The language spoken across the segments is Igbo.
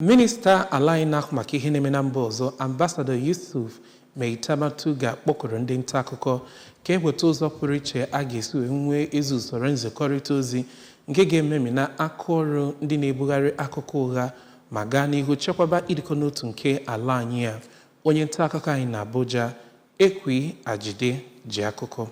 Minista ala anyị na-ahụ maka ihe na-eme na mba ọzọ, Ambassador Yusuf Maitama Tuggar, kpọkuru ndị nta akụkọ ka e weta ụzọ pụrụ iche a ga-esi wee nwee ezi usoro nzikọrịta ozi nke ga-ememina akaọrụ ndị na-ebugharị akụkọ ụgha ma gaa n'ihu chekwaba ịdịkọ n'otu nke ala anyị a. Onye nta akụkọ anyị na Abuja, Ekwi Ajide, ji akụkọ.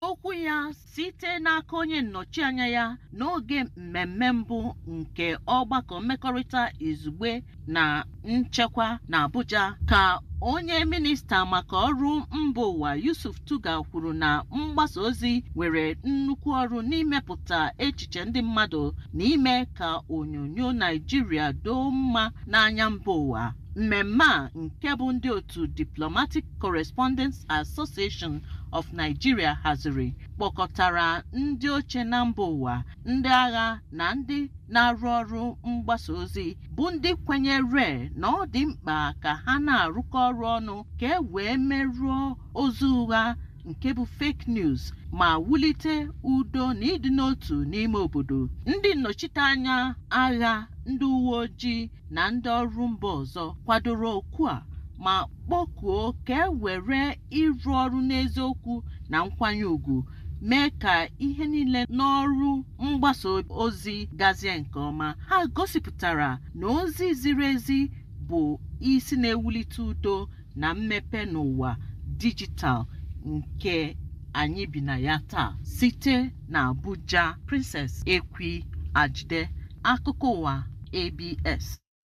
Okwu ya site n'aka onye nnọchianya ya n'oge mmemme mbụ nke ọgbakọ mmekọrịta izugbe na nchekwa na Abuja, ka onye minista maka ọrụ mba ụwa Yusuf Tuggar kwuru na mgbasa ozi nwere nnukwu ọrụ n'imepụta echiche ndị mmadụ na ime ka onyonyo Naijiria doo mma n'anya mba ụwa. Mmemme a, nke bụ ndị otu Diplomatic Correspondents Association of Nigeria haziri, kpọkọtara ndị oche na mba ụwa, ndị agha na ndị na-arụ ọrụ mgbasa ozi, bụ ndị kwenyere na ọ dị mkpa ka ha na-arụkọ ọrụ ọnụ ka e wee merụọ ozi ụgha nke bụ fake news ma wulite udo na ịdị n'otu n'ime obodo. Ndị nnọchiteanya agha, ndị uwe ojii na ndị ọrụ mba ọzọ kwadoro okwu a ma kpọkuo ka e were ịrụ ọrụ n'eziokwu na nkwanye ùgwù mee ka ihe niile n'ọrụ mgbasa ozi gazie nke ọma. Ha gosipụtara na ozi ziri ezi bụ isi na-ewulite udo na mmepe n'ụwa dijitalụ nke anyị bi na ya taa. Site na Abuja, Princess Ekwi Ajide, akụkọ ụwa ABS.